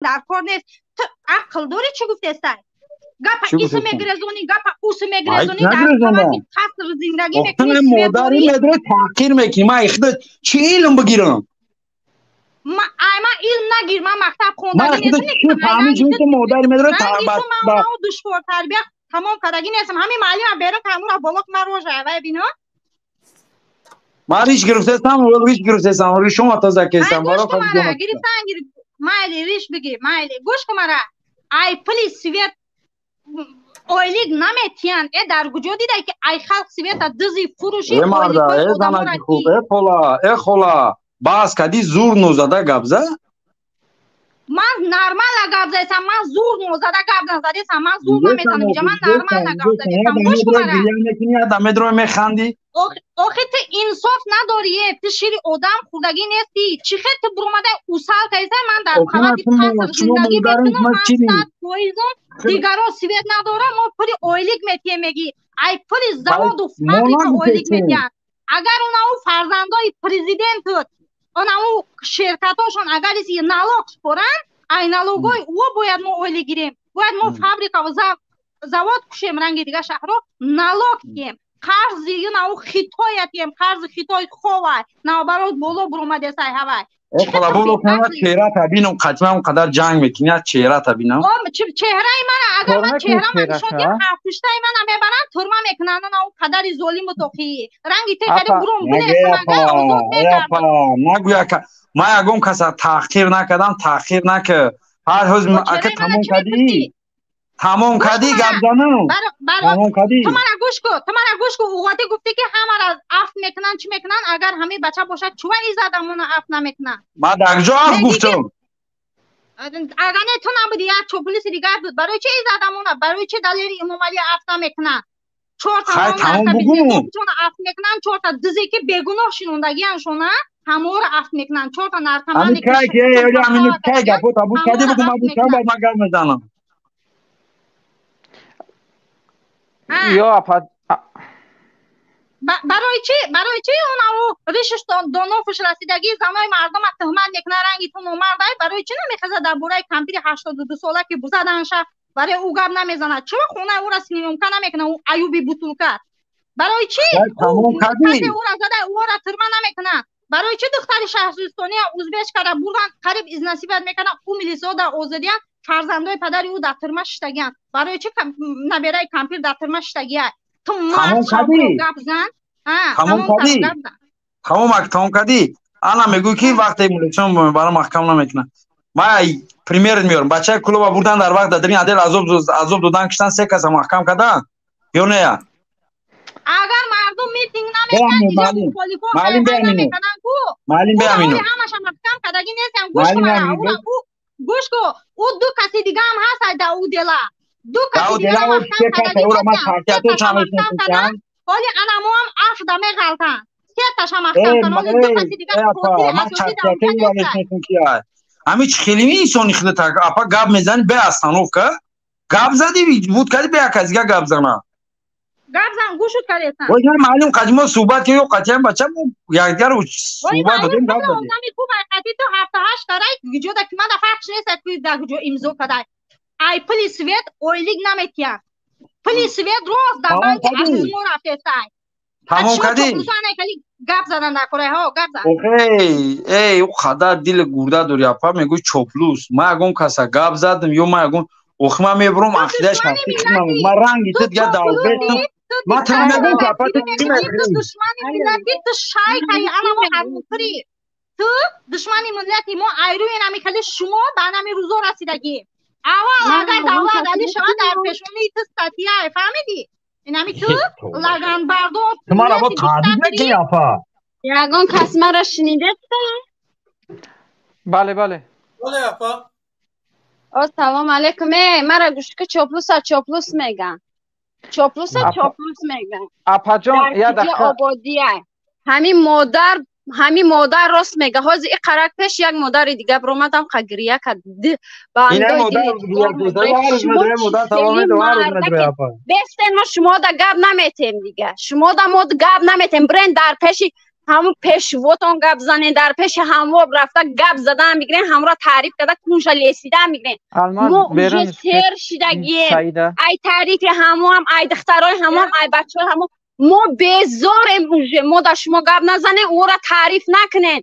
Дар кор нест. Ту ақл дорӣ, чӣ гуфтестай? Гапа ис мегирезонӣ, гапа ус мегирезонӣ, дар қабати қаср зиндагӣ мекунӣ. Модари медро таҳқир мекунӣ. Ман ихда чӣ илм бигирам? Ай, ман илм нагир, ман мактаб хондагӣ нестам. Модари медро душвор тарбия тамом кардагӣ нестам. Ҳамин маълима берун камура боло ман рожа вай бино. Ман риш гирифтестам, риш гирифтестам, ришома тоза кестам. Гирифтан майли, риш бигир, майли. Гӯш кун мара, ай пули свет ойлик наметиҳанд. Э, дар куҷо дидай, ки ай халқ света дызи, фурӯши? Э, марда, э, занаки хуб, э, хола, э, хола, баъз кади зур нозада гап за. Ман нормально гап задесам, ман зур нозада гап назадесам, ман зур наметанам иҷа, ман нормально гап задесам. Гӯш кун мара. Медрои механди. Охи, ту инсоф надорӣ, е, ту шири одам хӯрдагӣ нестӣ. Чӣ хел ту буромадай усал кайса? Ман дар қабати қаср зиндагӣ мекунам, ман 100%-ум, дигаро свет надорам, мо пули ойлик метиҳем мегӣ. Ай пули заводу фабрика ойлик метиҳанд. Агар онау фарзандои президентут, онау ширкатошон агар налог споранд, ай налогои ӯ бояд мо ойлик гирем, бояд мо фабрика, завод кушем, ранги дига шаҳрҳо налог диҳем, қарзи юнау хитоя тием, қарзи хитой ховай, наоборот, боло буромадесай ҳавай. Хола, боло чеҳрата бинам, қатъан он қадар ҷанг мекунӣ, чеҳрата бинам. Чеҳраи мана, агар ман чеҳрама нишон диҳам, ҳафтпуштаи мана мебаранд, турма мекунанд, ана у қадари золиму тоқӣ ранги те хари бурум. Озод мекардам. Нагӯя, ман ягон каса таҳқир накардам, таҳқир накар. Ҳар ҳоз ака тамом кардӣ, тамом кардӣ, гап занам, тамом кардӣ. Ту мара гӯш кун, ту мара гӯш кун. Уғоти гуфтӣ, ки ҳамара афт мекунанд, чӣ мекунанд. Агар ҳамин бача бошад, чува изадамона афт намекунанд? Ман дар куҷо афт гуфтам? Агар не, ту набудӣ, як чоплиси дигар буд. Барои чи изадамона, барои чи Далери Эмомалӣ афт намекунанд? Чорта афт мекунанд, чорта дизе, ки бегуноҳ шинондагианшона, ҳаморо афт мекунанд, чорта наркомане. Кай гапота буд кади, бугу, ман буд, баъд ман гап мезанам. Ё апа. Барои чӣ, барои чӣ онаву ришиш донофуш расидагӣ занои мардума туҳмат мекунад, ранги ту номардай? Барои чӣ намехезад дар бораи кампири 82сола, ки заданша, барои ӯ гап намезанад? Чаро хонаи ӯра съёмка намекунад, ӯ аюби бутулка? Барои чӣ касе ӯра зада, ӯра тюрьма намекунад? Барои чӣ духтари шаҳристония узбечкара бурдан, қариб изнасиловать мекунад, ӯ милисиҳо дар озодиянд, фарзандои падари ӯ дар тюрьма шиштагианд? Барои чӣ набераи кампир дар тюрьма шиштагия? Ту мард, гап зан. Тамом кардӣ, тамом, тамом кардӣ. Ана мегӯй, ки вақте милицион бара маҳкам намекунад. Ман пример меорам: бачаи клуба бурдан, дар вақт дар отдел азоб додан, киштан, се каса маҳкам кардан ё не? Агар мардум митинг намекард, маълим беамину. Ҳамаша маҳкам кардагӣ нестам. Гӯш кун, гӯш ку, ӯ ду каси дига ҳам ҳаст дар ӯ дела, ду каси дига маҳкам кардагӣ. Ҳоли анамоам афда меғалтанд, сеташа маҳкам кан, ҳоли ду каси дига. Ҳами чӣ хеле инсони худата, апа, гап мезанӣ бе остановка, гап задӣ, буд кардӣ, бе як касига гап зана. Гап зан, гӯшут кардесан. Ой, маълум, қадимо суҳбат ки ё қатъиян бача мо якдигару суҳбат додем, гап задем. Одами хуб ай, қати ту ҳафта ҳашт карай, куҷода ки мада фарқ нест, ки дар куҷо имзо кадай. Ай пули свет ойлик наметиҳанд, пули свет рост дар банки азизмо рафтесай. Тамом кардӣ? Гап задан дар кораи ҳо, гап зан. Эй, эй, ӯ қадар дили гурда дорӣ, апа, мегӯй чоплус. Ман ягон каса гап задам ё ман ягон охи ман мебурам ақидаи шахсӣ, ман ранги ту дига давбетам. Ман ту мегӯм, ки апа, ту чӣ мекунӣ? Душмани миллати, ту шайхаи анамо ҳармукри, ту душмани миллати мо. Айрӯи нами хеле шумо ба нами рӯзо расидагӣ. Аввал агар давлат али шавад, дар пешонии ту статья, фаҳмидӣ? Инами ту лаганбардор. Ту мара бо таҳдид мекунӣ, апа? Ягон кас мара шунидеста? Бале, бале. Бале, апа. О, салом алейкум. Э, мара гӯш ки, чоплуса чоплус меган, чоплуса чоплус меган. Апаҷон, я дақиқа. Ободия, ҳамин модар, ҳамин модар рост мега. Ҳозир и қарак пеш як модари дига биромадам, ха гирия кард. Бестен, мо шумода гап наметем дига, шумода мо гап наметем. Бирен дар пеши Ҳамун пешвотон гап занен, дар пеши ҳамво рафта гап задан мегирен, ҳамро таъриф карда кунша лесидан мегирен. Мо уже сер шидагием ай таърифи ҳамоам, ай духтарои ҳамоам, ай бачаҳои ҳамо. Мо безорем уже. Мо дар шумо гап назанем, ӯро таъриф накунем,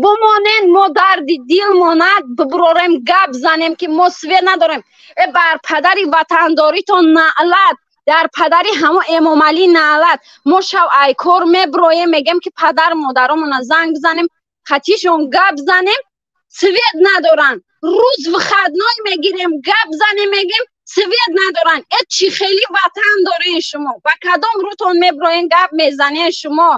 бимонен. Мо дарди дил монад, бибурорем, гап занем, ки мо свет надорем. Э, бар падари ватандоритон наълат, дар падари ҳамо Эмомалӣ наълат. Мо шав ай кор меброем, мегем, ки падару модаромона занг бизанем, хатишон гап занем, свет надоранд. Рӯз выходной мегирем, гап занем, мегем, свет надоранд. Э, чӣ хели ватан дорен шумо? Ба кадом рӯтон меброен, гап мезанен шумо?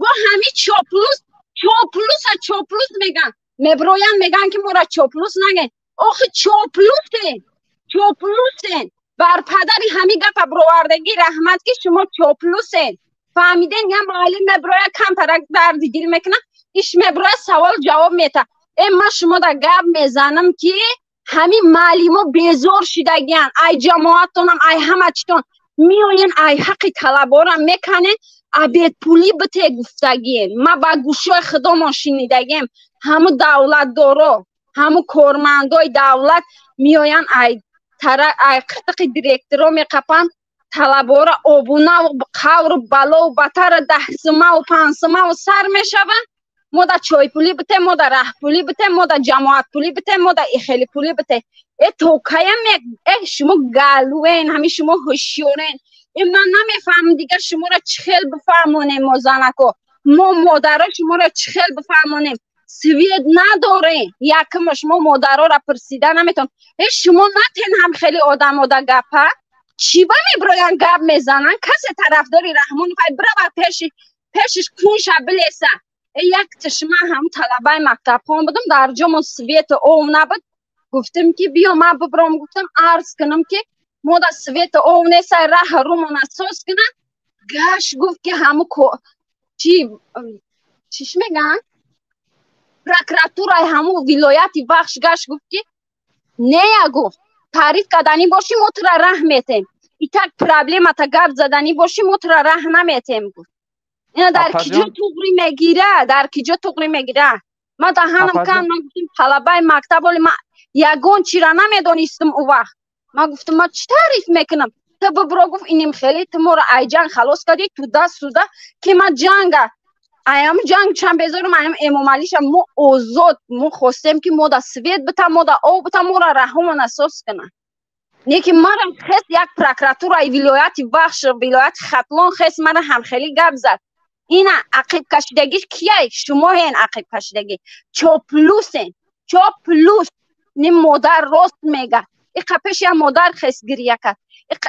Бо ҳами чоплус, чоплуса, чоплус меган, меброян, меган, ки мора чоплус наген. Охи, чоплусен, чоплусен. Бар падари ҳами гапа бировардагӣ раҳмат, ки шумо чоплусен. Фаҳмиден? Я муаллим меброя, камтарак дарди дил мекуна, иш меброя, савол ҷавоб мета. Э, ман шумо да гап мезанам, ки ҳамин маълимо безор шидагиян ай ҷамоатонам, ай ҳама читон. Меоен, ай ҳаққи талабора меканен, обед пулӣ бите гуфтагиен. Ма ба гӯшои худомон шинидагием. Ҳаму давлатдоро, ҳаму кормандои давлат меоянд, ай ай қитиқи директоро меқапанд талабора, обунаву қавру балову батара 10 сумаву 5 сумаву сар мешаванд. Мо да чойпулӣ бите, мо да раҳпулӣ бите, мо да ҷамоатпулӣ бите, мо да ихелипулӣ бите. Э, то кая? Э, шумо галуен, ҳами шумо ҳушёрен. Э, ман намефаҳмам дигар шуморо чӣ хел бифаҳмонем. Мо занако, мо модаро шуморо чӣ хел бифаҳмонем? Свет надорем. Якумаш мо модароро пурсида наметавон. Э, шумо натен ҳам хеле одамо да гапа чӣ ба меброян, гап мезананд. Касе тарафдори Раҳмонов ай, бирава пеши пешиш, кунша билеса. Э, як тишма ҳам талабаи мактабхон будам, дар ҷомон свету ов набуд. Гуфтам, ки биё, ман бибром, гуфтам, арз кунам, ки мо да свету ов несай, раҳ румона соз кунам. Гаш гуфт, ки ҳаму чи чиш меган, прокуратураи ҳаму вилояти Вахш гаш гуфт, ки нея, гуфт, таъриф карданӣ бошӣ, мо тура раҳ метем, итак проблемата гап заданӣ бошӣ, мо тура раҳ наметем, гуфт. Ина дар киҷо туғри мегира? Дар киҷо туғри мегира? Ма даҳанам кан. Ман гуфтам, талабаи мактаб, оли ма ягон чира намедонистам ӯ вақт. Ма гуфтам, ма чӣ таъриф мекунам? Ту бибро, гуфт, иним хеле ту моро ай ҷанг халос кардӣ, туда суда, ки ма ҷанга, аям ҷанг чанд безорам, аям Эмомалиша. Мо озод, мо хостем, ки мо да свет бита, мо да об бита, моро раҳомона соз кунам. Не ки мара хес як прокуратураи вилояти Вахш, вилояти Хатлон хес мара ҳамхелӣ гап зад. Ина ақиб кашидагиш кияй? Шумоҳен ақиб кашидагӣ, чоплусен, чоплус. Ни модар рост мега. Иқа пеш я модар хес гиря кард,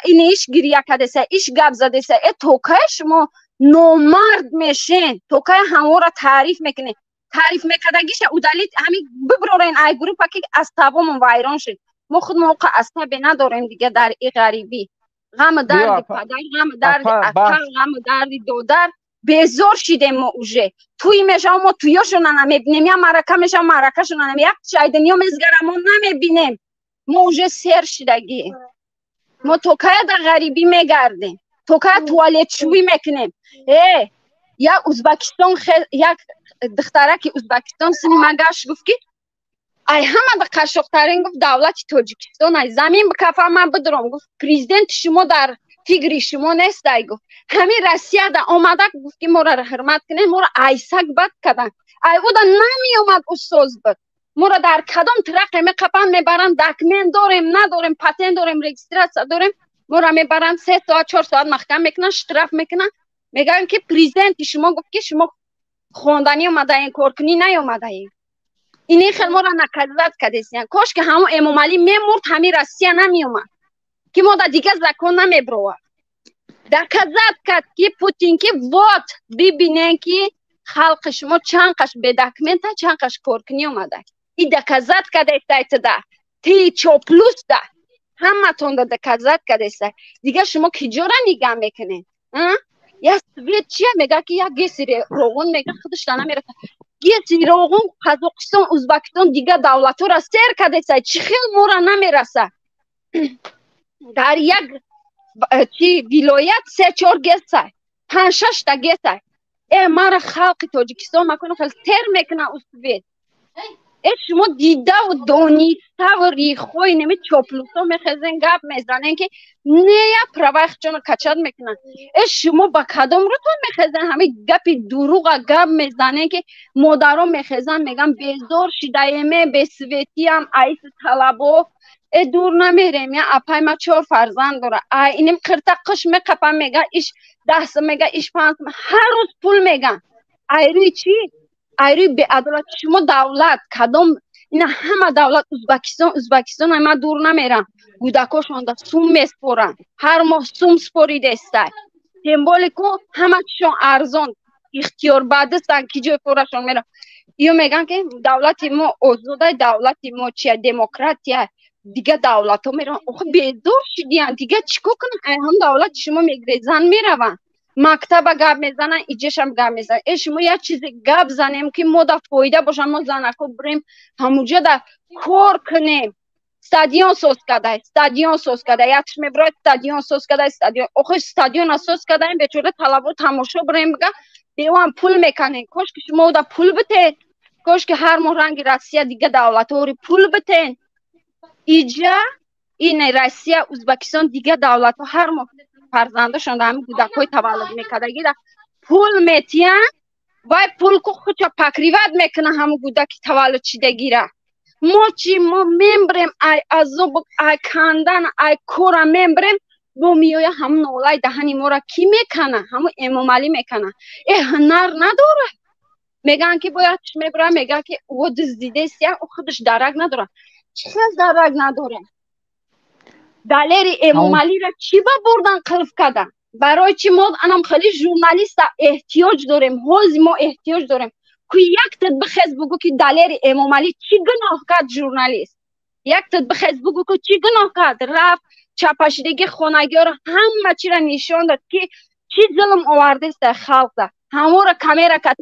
ини иш гиря кардеса, иш гап задеса. Э, то кай шумо номард мешен? То кай ҳамора таъриф мекунед? Таъриф мекардагиша удалить, ҳами биброрен ай группа, ки аз табомон вайрон шуд. Мо худмо оқа асабе надорем дига дар и ғарибӣ. Ғаму дарди падар, ғаму дарди ака, ғаму дарди додар, безор шидем мо уже. Туй мешавам, мо туёшона намебинем, я маърака мешавам, маъракашона намебинем, як чай дунё мезгара, мо намебинем. Мо уже сер шидагӣ. Мо то кая дар ғарибӣ мегардем? То кая туалетшӯӣ мекунем? Э, як Узбакистон, як духтараки Узбакистон сини ма гашт, гуфт, ки ай ҳама да қашшоқтарин, гуфт, давлати Тоҷикистон, ай замин бикафа, ман бидурам, гуфт, президенти шумо дар фикри шумо нест, ай, гуфт, ҳамин Россияда омада, гуфт, ки моро ҳурмат кунед, моро айсак бад карданд, ай уда намеомад, устоз буд. Моро дар кадом трақе меқапанд, мебаранд, документ дорем, надорем, патент дорем, регистрация дорем, моро мебаранд, 3 соат, 4 соат маҳкам мекунанд, штраф мекунанд, мегӯянд, ки президенти шумо гуфт, ки шумо хонданӣ омадаен, коркунӣ наёмадаем. Ини хел моро наказать кардесиян. Кош ки ҳамон Эмомалӣ мемурд, ҳамин Россия намеомад, ки мо да дигар закон намебровад. Доказать кард, ки Путин, ки вот бибинен, ки халқи шумо чанд қаш бедокумента, чанд қаш коркунӣ омада. И доказать кардестайтда ти чоплус да ҳаматонда доказать кардеста. Дигар шумо киҷора нигаҳ мекунед? Як свет чия? Мега, ки як ГЭСи Роғун, мега, худаш да намераса. ГЭСи Роғун Қазоқистон, Узбакистон, дигар давлатҳоро сер кардеса, чӣ хел мора намераса? Дар як чи вилоят се чор ГЭСа, панҷ шашта ГЭСа. Э, мара халқи Тоҷикистон макону хел тер мекунад свет. Э, шумо дидаву дониставу рихои неми чоплусо мехезен, гап мезанен, ки нея праваи хчона качать мекунанд. Э, шумо ба кадом рӯтон мехезен, ҳамин гапи дуруға гап мезанен, ки модаро мехезан, меган: «Безор шидаеме, бесветиам, аиси талабо». Э, дур намерем, я апай ма чор фарзанд дора, ай иним қирта қиш меқапам, мега иш 10 сум, мега иш 5 сум, ҳар рӯз пул меган. Айрӯи чӣ? Айрӯи беадолат. Шумо давлат кадом? Ина ҳама давлат, Узбекистон, ма дур намерам, кӯдакошонда сум меспоранд, ҳар моҳ сум споридестай. Тем более ку ҳама чишон арзон, ихтиёр бадистан, ки ҷои порашон мера. Ё меган, ки давлати мо озодай, давлати мо чия, демократия. Дига давлатҳо мераванд. Охи, безор шидиян, дига чӣ кор кунам? Ай ҳам давлати шумо мегрезан, мераванд, мактаба гап мезананд, иҷешам гап мезананд. Э, шумо як чизе гап занем, ки мо да фоида бошам, мо занако бирем, ҳамуҷа да кор кунем. Стадион соз кадай, стадион соз кадай, якш мебирояд, стадион соз кадай, стадион. Охи, стадиона соз кадаем, бечора талабо тамошо бирем, бига беоам пул меканем. Кош ки шумо да пул битед, кош ки ҳар моҳ ранги Россия, дига давлатҳори пул битен. Иҷа ин Россия, Узбекистон, дига давлатҳо ҳар моҳ фарзандошон ҳамин кӯдакҳои таваллуд мекардагида пул метиҳанд. Вай пул ку худша покрывать мекуна ҳамун кӯдаки таваллуд шидагира. Мо чӣ? Мо мембрем, ай азоб, ай кандан, ай кора мембрем, бо меоя ҳамун нолаи даҳани мора кӣ мекана? Ҳамун Эмомалӣ мекана. Э, ҳунар надорад. Мегӯянд, ки бояд мебурад, мегӯяд, ки ӯ дуздидест, ӯ худаш дарак надорад. Чӣ хел дарак надорад? Далери Эмомалиро чӣ ба бурдан, қилф кардан? Барои чӣ? Мо анам хеле журналиста эҳтиёҷ дорем, ҳози мо эҳтиёҷ дорем, ку яктат бихез, бугӯ, ки Далери Эмомалӣ чӣ гуноҳ кард. Журналист яктат бихез, бугӯ, ку чӣ гуноҳ кард. Рафт, чапашидагӣ хонагиёро ҳама чиро нишон дод, ки чӣ зулм овардест дар халқда, ҳаморо камера кард.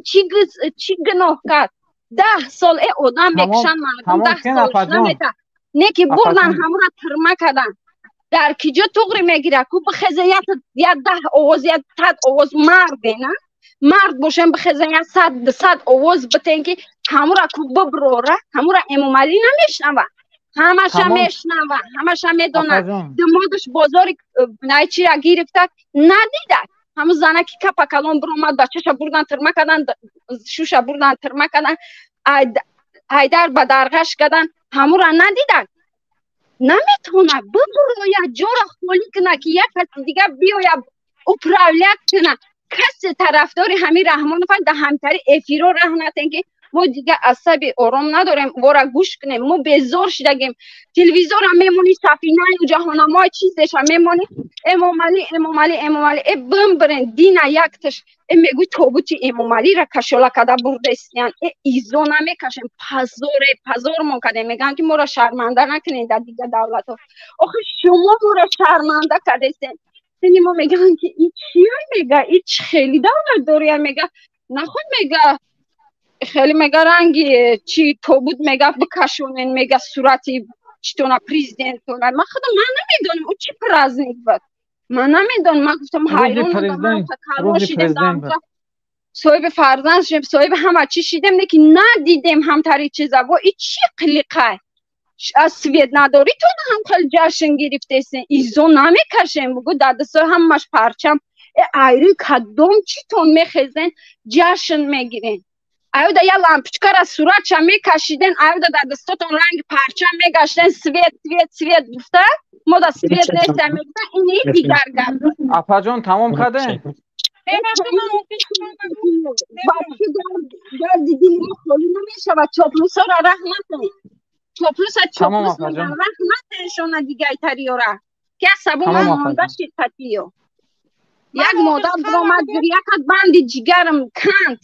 Чӣ гуноҳ кард? 10 сол э одам мекушанд, мардум 10 сол намета не, ки бурдан, ҳаморо тирма кардан. Дар киҷо туғри мегирад? Ку бихезе, як 10 овоз, як 100 овоз, марде на мард бошем, бихезен, як 100, 200 овоз битен, ки ҳамура ку биброра. Ҳамура Эмомалӣ намешнава? Ҳамаша мешнава, ҳамаша медонад. Димодаш бозори найчира гирифта надида. Ҳамун занаки капа калон биромад, бачаша бурдан, тирма кардан, шуша бурдан, тирма кардан, айдар ба дарғаш кардан, ҳамура надида. Наметавонад бибурояд, ҷора холӣ кунад, ки як каси дигар биёяд, управлять кунад. Касе тарафдори ҳамин Раҳмонов дар ҳамтари эфиро раҳ натен, ки мо дига асаби ором надорем, вора гӯш кунем. Мо безор шидагем. Телевизорам мемонӣ, сафинаю ҷаҳонамои чизеша мемонӣ, Эмомалӣ, Эмомалӣ, Эмомалӣ. Э, бимбирен дина якташ. Э, мегӯй тобути Эмомалиро кашола када бурдестиян. Э, изо намекашем, пазоре пазормон кардем. Мегӯянд, ки моро шарманда накунед дар дига давлатҳо. Охи, шумо моро шарманда кардестен. Сини мо мегӯянд, ки и чия, мега и чи хеле давлат дория, мега наход, мега хеле, мега ранги чи тобут, мега бикашонен, мега сурати читона, президентона. Ман худам ман намедонам, ӯ чи праздник буд, ман намедонам. Ман гуфтам, ҳайрон шидем, соҳиби фарзанд шудем, соҳиби ҳама чӣ шидем, не ки надидем ҳамтари чиза. Во, и чӣ қилиқай? Аз свет надорӣ, ту ҳам хеле ҷашн гирифтесен. Изо намекашем, бугӯ, дадасои ҳамаш парчам. Э, айрӯи кадом читон мехезен, ҷашн мегирен? Аюда я лампочкара суратша мекашиден, аюда дар дастотон ранги парчам мегаштен, свет, свет, свет гуфта, мо да свет неста мегуфта, ин дигар гап. Апаҷон, тамом кардем. Дарди дили мо холӣ намешавад. Чоплусора раҳ накун, чоплуса, чоплус раҳ натеншона, дигайтариёра ки асабо монда ширкатиё. Як модар биромад, гиря кард, банди ҷигарам канд.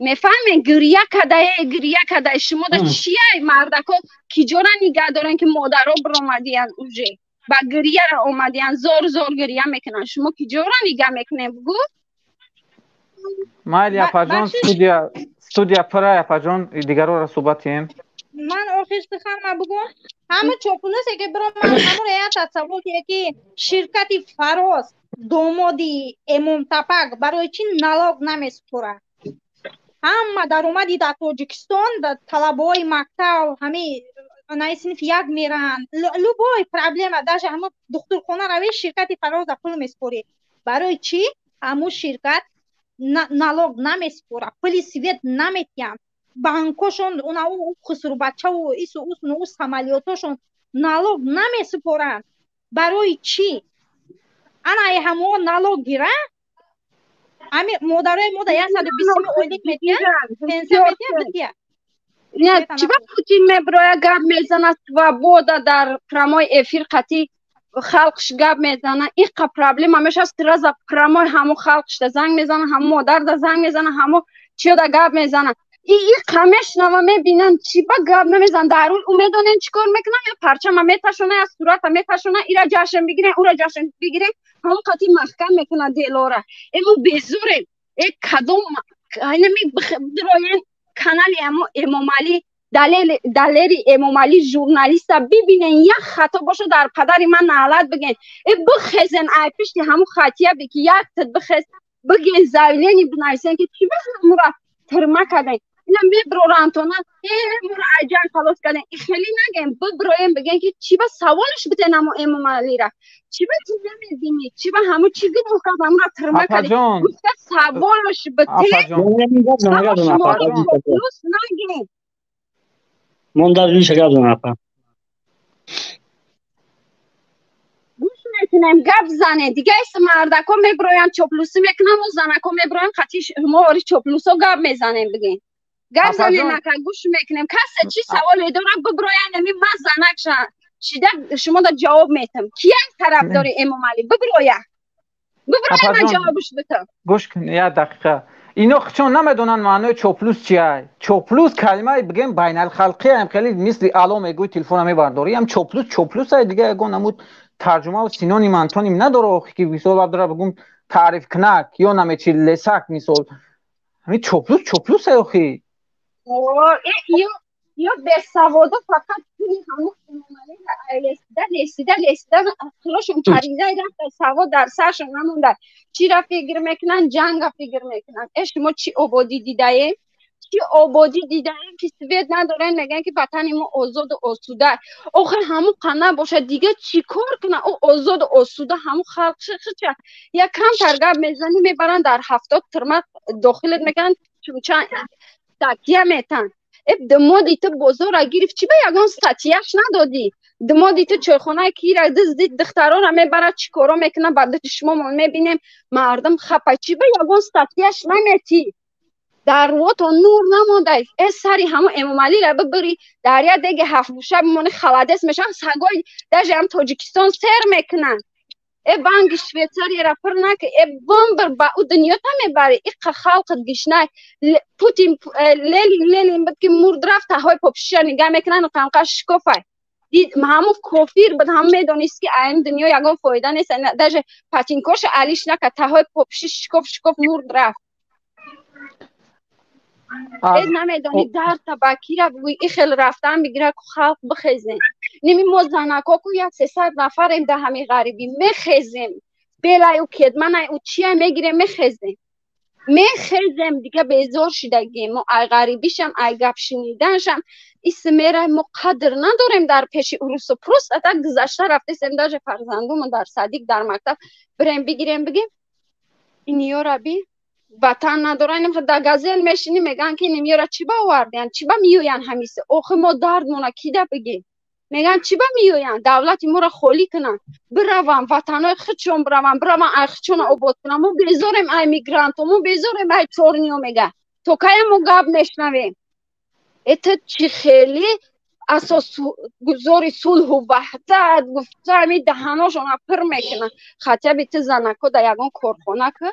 Мефаҳмем, гиря кардае, гиря кардае. Шумо да чияй, мардако киҷора нигаҳ дорен, ки модаро биромадиян, уже ба гиряра омадиян, зор зор гиря мекунанд. Шумо киҷора нигаҳ мекунем, бугӯ? Майли, апаҷон, студия пура, апаҷон, дигарора суҳбат кунем. Ман охир суханма бугӯм. Ҳама чопулусе ки биромад, ҳамуро як савол, ки ширкати Фароз Домоди Эмомтапак барои чӣ налог намесупорад? Ҳама даромади дар Тоҷикистон, талабаҳои мактаб, ҳамин наи синфи як меранд, любой проблема, даже ҳамун духтурхона равӣ, ширкати Фароза пул месупорӣ. Барои чӣ ҳамун ширкат налог намесупорад, пули свет наметиҳанд, банкошон, уна хусрубачаву ису усну у самолётошон налог намесупоранд? Барои чӣ? Ана ҳамоо налог гира, ами модарои мода 120 ойлик метиҳанд, пенсия метиҳанд, бития. Чиба Путин меброя, гап мезана, свобода, дар прямой эфир қати халқш гап мезана, иқа проблема мешавад, сразу прямой ҳамо халқшда занг мезана, ҳамо модарда занг мезана, ҳамо чиёда гап мезана. Иқа мешунава, мебинан, чиба гап намезан? Дар ӯ медонен чӣ кор мекунан? Я парчама меташона, я сурата меташона, ира ҷашн бигирен, ура ҷашн бигирен, ҳамон қати маҳкам мекунад делора. Э, мо безурем. Э, кадом айнами бироен канали ҳамо Эмомалӣ, Далери Эмомалӣ журналиста бибинен, як хато боша, дар падари ман наълат биген. Э, бихезен ай пишти ҳамун хатия бики, як тид бихез, биген, заявление бинависен, ки чиба ҳамура тирма карден. Ина меброрантона, э, мура айҷан халос карден. И хеле нагем, биброем, биген, ки чиба, саволш битен ҳамо Эмомалира: чиба ту намебинӣ, чиба ҳамо чӣ гуноҳ кард, ҳамура тирма кардем? Гуфта саволш битен, нагем. Монда гӯша гап зан, апа. Гӯш мекунем, гап зане. Дига мардако меброянд, чоплусӣ мекунам, занако меброям, хати мо ори чоплусо гап мезанем. Бигем, гап занем, ака, гӯш мекунем. Касе чӣ саволе дорад, биброянд. Ами ман занак шида шумо да ҷавоб метам. Киян тарафдори Эмомалӣ? Биброя, биброя, ман ҷавобш битам. Гӯш кун, як дақиқа. Ино чун намедонанд маънои чоплус чия. Чоплус калимаи, бигем, байналхалқӣ ам, хеле мисли ало мегӯи, телефона мебардорӣ, ам чоплус чоплус ай. Дига ягон намуд тарҷумаву синоним, антоним надора, охи, ки мисол бардора, бигум, таъриф кунак ё намечи лесак. Мисол, ҳамин чоплус чоплус ай, охи. Ё бесаводо фақат пули ҳамун лесида, лесида, лесида, ақлошон парида рафта, савод дар саршон намонда. Чира фикр мекунанд? Ҷанга фикр мекунанд. Э, шумо чӣ ободӣ дидаем? Чӣ ободӣ дидаем, ки свет надорем? Мегӯян, ки ватани мо озоду осуда. Охир ҳамун қана бошад, дига чӣ кор кунад? Ӯ озоду осуда, ҳамун халқ хича як камтар гап мезанӣ, мебаранд, дар 70 тирма дохилат мекунанд, чанд статья метан. Э, дмоди ту бозора гирифт, чӣ ба ягон статьяш надодӣ? Дмоди ту чойхонаи кира дуздид, духтарора мебарад, чӣ коро мекунад, ба чишмомон мебинем, мардум хапа, чӣ ба ягон статьяш наметӣ? Дар рӯото нур намонда. Э, сари ҳамон Эмомалира бибирӣ, дар як деги ҳафтгӯша бимонӣ, холодец мешаванд сагои, даже ҳам Тоҷикистон сер мекунанд. Э, банки Швейцарияра пур наки, э, бомбр ба ӯ дунёта мебарӣ, иқа халқат гишнай. Путин Ленин, Ленин буд, ки мурд, рафт, таҳои попшиша нигаҳ мекунанд, қамқа шикофай дид, ҳамун кофир буд, ҳам медонист, ки айн дунё ягон фоида нест, даже патинкоша алиш накард, таҳои попши шикоф шикоф мурд, рафт. Э, намедонӣ дарта ба кира бигӯй, и хел рафтан бигира ку, халқ бихезем. Ними мо занако ку як 300 нафарем, да ҳами ғарибӣ мехезем, белаю кедманай ӯ чия мегирем, мехезем, мехезем. Дига безор шидагем мо ай ғарибишам, ай гап шуниданшам. Исмера мо қадр надорем дар пеши урусу, просто так гузашта рафтесем. Даже фарзандумон дар садик, дар мактаб бирем, бигирем, бигем, иниёра би ватан надоран, дар газел мешинӣ, мегӯянд, ки нимёра чӣ ба овардиян, чӣ ба меоянд ҳамиса? Охи, мо дардмона кида бигем? Мегӯянд, чӣ ба меоянд, давлати моро холӣ кунанд, бираванд ватанҳои худшон, бираванд, бираванд, ай худшона обод кунанд. Мо безорем ай мигранто, мо безорем ай чорниё. Мега, то кая мо гап мешнавем? Это чӣ хеле асосгузори сулҳу ваҳдат гуфта, ами даҳаношона пир мекунанд. Хотя бы ту занако дар ягон корхона ки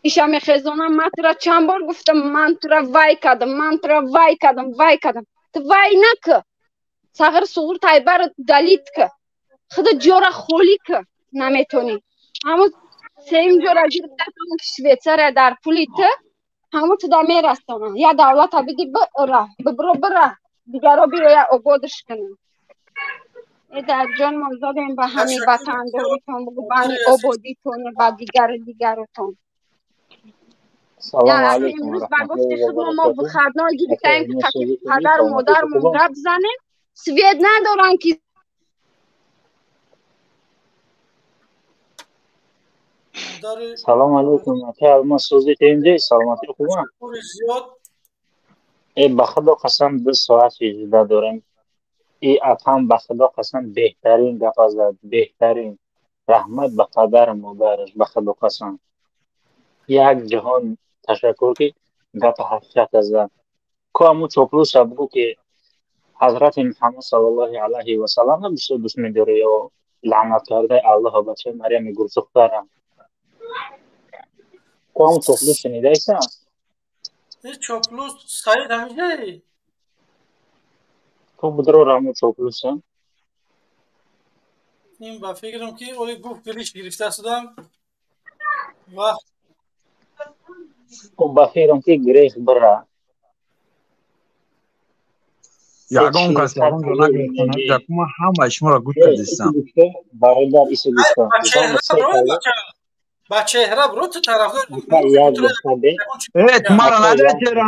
иша мехезонам, ман тура чанд бор гуфтам, ман тура вай кардам, ман тура вай кардам, вай кардам, ту вай нака, сағир суғур тайбара далит ка, худа ҷора холӣ ка, наметонӣ. Ҳамун сеюм ҷора гирифта, Швейтсария дар пули ту ҳамун туда мерасонанд. Я давлата биги, бира, бибро, бира, дигаро биёя ободш кунанд. Дар ҷон мо задем ба ҳамин ватандоритон, бугу ба ҳамин ободитон, ба дигару дигарутон. Салом алейкум. Имрӯз ба гуфти худ мо выходной гирифтаем, ки қати падару модармон гап занем. Свет надоранд ки. Салом алейкум. Ака Алмаз, сӯзи тенҷи, саломатӣ хубам? Э, ба Худо қасам, 2 соат ижда дорем. И апам, ба Худо қасам, беҳтарин гапа зад, беҳтарин. Раҳмат ба падару модараш, ба Худо қасам. Як ҷаҳон ташаккур, ки гапа ҳақиқата зад. Ко аму чоплуса бугӯ, ки ҳазрати Муҳаммад саллаллоҳи алайҳи васалламро бисёр дӯст медорӣ ё лаънат кардаи Аллоҳо бачаи Марьями гурзухтарам. Ко аму чоплус шунидайса? Чоплус Саид ҳамиҷаи? Ту будро раму чоплуса? Ин ба фикрам ки оли гуфт гириш гирифта шудам вақт. Ба фикрам ки грех бира. Ягон кас ягон ҷо нагирифта, ма ҳамаи шуморо гӯш кардистам. Бародар, исо гӯшта. Ба чеҳра бро, ту тарафдор. Э, ту маро надида чеҳра.